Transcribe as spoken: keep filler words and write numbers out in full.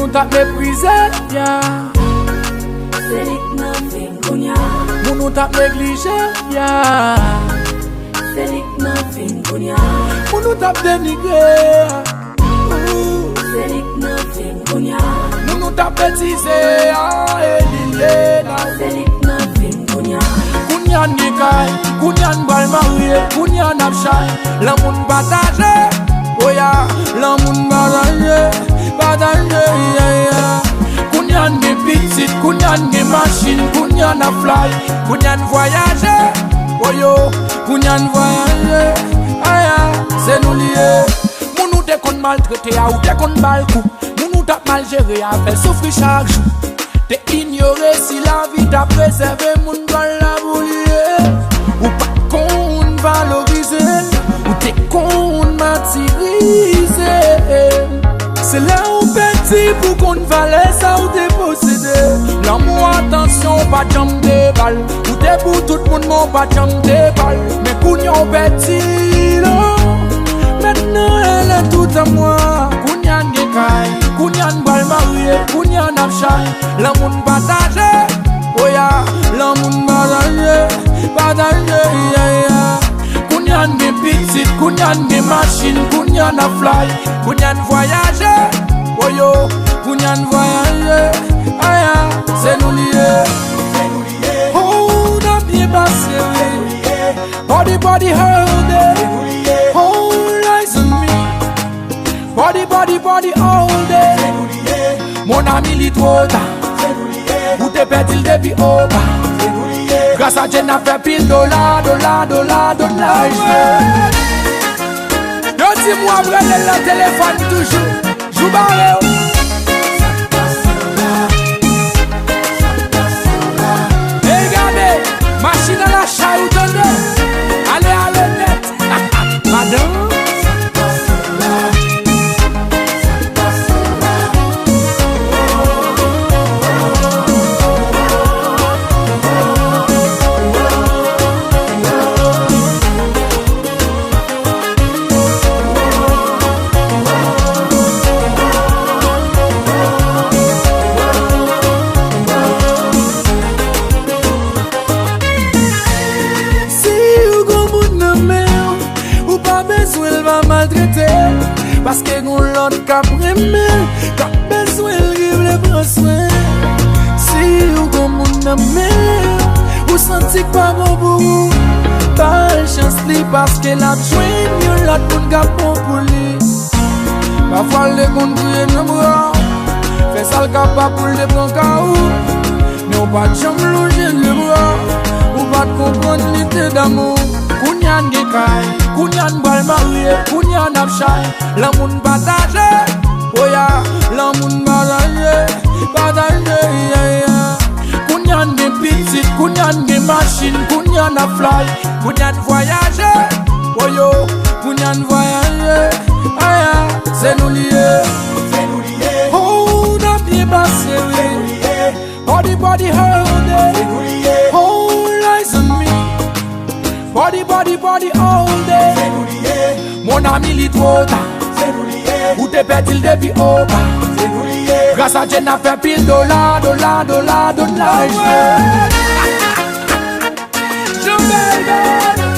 Moun ou t ap meprize, ya. Se li k nan vi m kounya. Moun ou t ap neglije, ya. Se li k nan vi m kounya. Moun ou t ap denigre, ya. Se li k nan vi m kounya. Moun ou t ap betize, ya. E li ye la. Se li k nan vi m kounya. Kounya n gen kay, kounya n pral marye, kounya n ap chay. Lanmou n pataje, oya, lanmou n pataje, pataje, yeah, yeah. Kounya n gen pitit, kounya n gen machin, kounya n ap fly, kounya n vwayaje, oyo, kounya n vwayaje, aya, se nou li ye. Moun ou te konn maltrete a, ou te konn ba l kou. Moun ou t ap mal jere a, fè l soufri chak jou. Te inyore si lavi t ap rezève moun pral la pou li ye. Ou pa t konn valorize l, ou te konn matirize l. Se lè ou pèdi pou konn valè sa ou te posede. Lanmou, atansyon, ou pa t janm te ba l. Ou te pou tout moun, men ou pa t janm te ba l. Men kounye a ou pèdi l, oh. Maintenant elle est tout à moi. Kounye a n gen kay, kounye a n pral marye, kounye a n ap chay. Lanmou n pataje, oya, lanmou n pataje, pataje, yeah, yeah. Kounye a n gen pitit, kounye a n gen machin, kounye a n ap fly, kounye a n vwayaje, oyo, kounye a n vwayaje, aya, se nou li ye. Oh, n ap byen pase, wi. Body, body, all day. All eyes on me. Body, body, body, all day. Mon ami, li twò ta. Ou te pèdi l depi opa. Gras a Dye, n ap fè pil dola, dola, dola, dola. Yo di m w ap rele l nan telefòn toujou. Jou bare w. Ey, gade, machin nan lachay ou tande. Ale, ale nèt. Madan. Si ou gon moun nan men w, ou pa bezwen l pa maltrete l, paske gon lòt k ap renmen l, k ap bezwen l, ki vle pran swen. Si ou gon moun nan men w, ou santi k pa bon pou ou, ba l chans li, paske l ap jwenn yon lòt moun k ap bon pou li. Pafwa l te konn kriye nan bra w, fè sa l kapab pou l te pran ka ou. Men ou pa t janm lonje de bra, ou pa t konprann li te damou. Kounye a n gen kay, kounye a n pral marye, kounye a n ap chay. Lanmou n pataje, oya, lanmou n pataje, pataje, yeah, yeah. Kounye a n gen pitit, kounye a n gen machin, kounye a n ap fly, kounye a n vwayaje, oyo, kounye a n vwayaje, aya, se nou li ye. Oh, n ap byen pase, wi. Body, body, all day. All eyes on me. Body, body, body, all day. Mon ami, li twò ta. Ou te pèdi l depi opa. Gras a Dye, n ap fè pil dola, dola, dola, dola. Jean Belbel.